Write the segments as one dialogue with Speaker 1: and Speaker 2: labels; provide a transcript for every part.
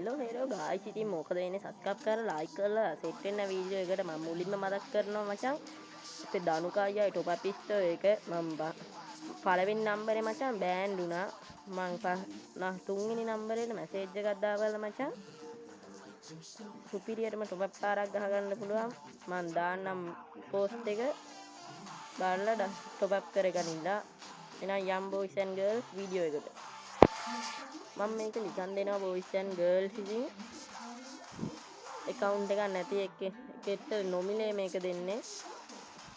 Speaker 1: Hello hello ගායිස්, ඉතින් මොකද වෙන්නේ? සබ්ස්ක්‍රයිබ් කරලා ලයික් කරලා සෙට් වෙන්න වීඩියෝ එකට මම මුලින්ම මතක් කරනවා මචං, අපේ දනුක අයියාගේ ටොප් අප් ස්ටෝර් එක මම පළවෙනි නම්බරේ මචං බෑන්ඩ් වුණා. මං තුන්වෙනි නම්බරේට මැසේජ් එකක් දාවලා මචං සුපිරියටම ටොප් අප් පාරක් ගහගන්න පුළුවන්. මං දාන්නම් පෝස්ට් එක බලලා ටොප් අප් කරගනින්න. එහෙනම් යම් බොයිස් ඇන්ඩ් ගර්ල්ස් වීඩියෝ එකට. මම මේක නිකන් දෙනවා බොයිස් ඇන්ඩ් ගර්ල්ස්. ඉතින් ඇකවුන්ට් එකක් නැති එකෙක්ට නොමිලේ මේක දෙන්නේ.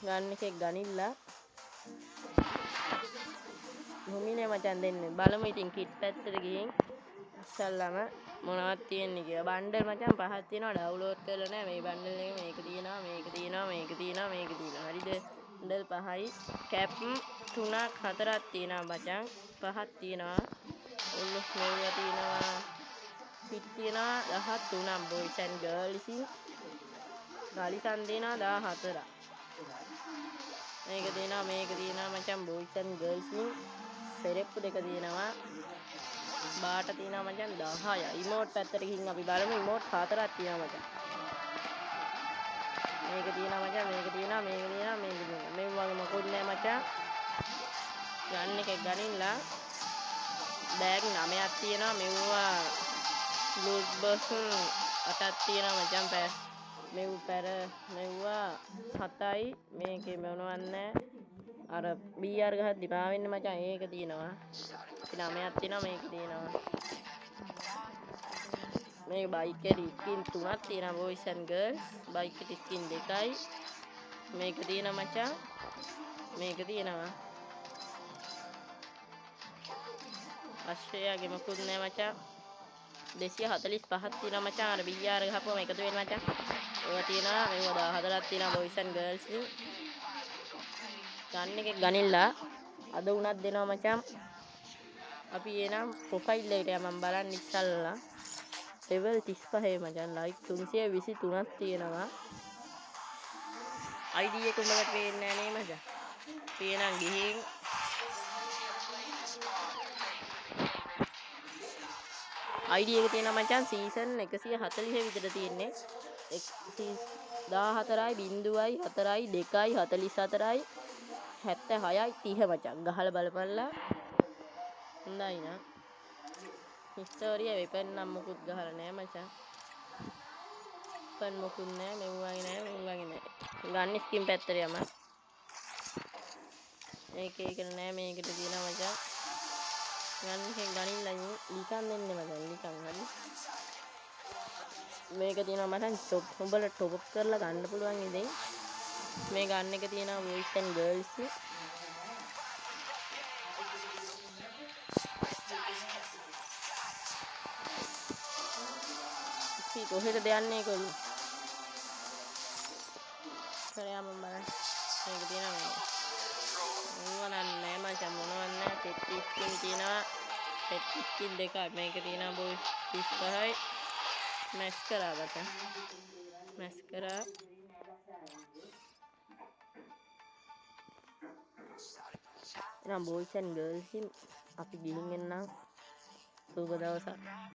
Speaker 1: ගන්න එකෙක් ගනිල්ලා. නොමිලේ මචං දෙන්නේ. බලමු ඉතින් කිට් පැත්තට ගිහින් ඉස්සල්ලාම මොනවද තියෙන්නේ කියලා. බණ්ඩල් මචං පහක් තියෙනවා, ඩවුන්ලෝඩ් කරලා නෑ. මේ බණ්ඩල් එක මේක තියෙනවා, මේක තියෙනවා, මේක තියෙනවා, මේක තියෙනවා. හරිද? බණ්ඩල් පහයි. කැප් තුනක් හතරක් තියෙනවා මචං. පහක් තියෙනවා. ඔල්ලොස් මෙව්වා තියෙනවා. කිට් තියෙනවා 13ක් බොයිස් ඇන්ඩ් ගර්ල්ස්. ඉතින් ගලිසන් දෙනවා 14ක්. මේක තියෙනවා, මේක තියෙනවා මචං බොයිස් ඇන්ඩ් ගර්ල්ස්. ඉතින් සෙරෙප්පු දෙක තියෙනවා. බාට තියෙනවා මචං 10යි. ඉමෝට් පැත්තට ගිහින් අපි බලමු. ඉමෝට් හතරක් තියෙනවා මචං. මේක තියෙනවා මචං, මේක තියෙනවා, මේක තියෙනවා, මේක තියෙනවා. මේ වගේ මොකුත් නෑ මචං. ගන්න එකක් ගනින්නලා. බෑග් 9ක් තියෙනවා. මෙව්වා ලූට් බොක්ස් 8ක් තියෙනවා මචං. මෙව් පැර මෙව්වා 7යි. මේකේ මොනවත් නෑ. අර BR ගහද්දි පා වෙන්න මචං ඒක තියෙනවා. ඉතින් 9ක් තියෙනවා, මේක තියෙනවා. මේක බයික් එකේ ස්කින් තුනක් තියෙනවා බොයිස් ඇන්ඩ් ගර්ල්ස්. බයික් එකේ ස්කින් දෙකයි. මේක තියෙනවා මචං. මේක තියෙනවා. අශ්වයාගේ මොකුත් නෑ මචං. 245ක් තියෙනවා මචං. අර BR ගහපුවම එකතු වෙන මචං. ඒවා තියෙනවා. මේවා 14ක් තියෙනවා බොයිස් ඇන්ඩ් ගර්ල්ස්. ගන්න එකෙක් ගනින්නලා. අද උනත් දෙනවා මචං. අපි එනම් ප්‍රොෆයිල් එකට යමන් බලන්න ඉස්සල්ලා. ලෙවල් 35 මචං. ලයික් 323ක් තියෙනවා. ID එක උඹලට පේන්නේ නෑ නේ මචං. අපි එනම් ගිහින් ID එක තියෙනවා මචං සීසන් 140 විතර තියෙන්නේ. 14යි බිංදුවයි 4යි 2යි 44යි 76යි 30 මචං. ගහලා බලපල්ලා. හොඳයි නා. හිස්ටෝරිය වෙපන් නම් මොකුත් ගහලා නෑ මචං. වෙපන් මොකුත් නෑ, මෙව් වගේ නෑ, මෙව් වගේ නෑ. ගන්න ස්කින් පැත්තට යම. මේක ඒකට නෑ, මේකට තියෙනවා මචං. ගන්න එකෙන් ගනින්න නිකන් දෙන්නේ මචං, නිකන් හරි. මේක තියෙනවා මචං ටොප්, උඹලා ටොප් අප් කරලා ගන්න පුළුවන් ඉතින්. මේ ගන්න එක තියෙනවා බොයිස් ඇන්ඩ් ගර්ල්ස්. ඉතින් කොහෙටද යන්නේ කොල්ලෝ? කරයා මම බලන්න. මේක තියෙනවා මේ. මොනව නෑ මචං, මොනව නෑ. පෙට්ටි ස්කින් තියෙනවා. පෙට්ටි ස්කින් දෙකක්. මේක තියෙනවා බොයිස් 35යි. මැස් කරා මචං. මැස් කරා. එහෙනම් බොයිස් ඇන්ඩ් ගර්ල්ස් අපි ගිහින් එන්නම්. සුබ දවසක්.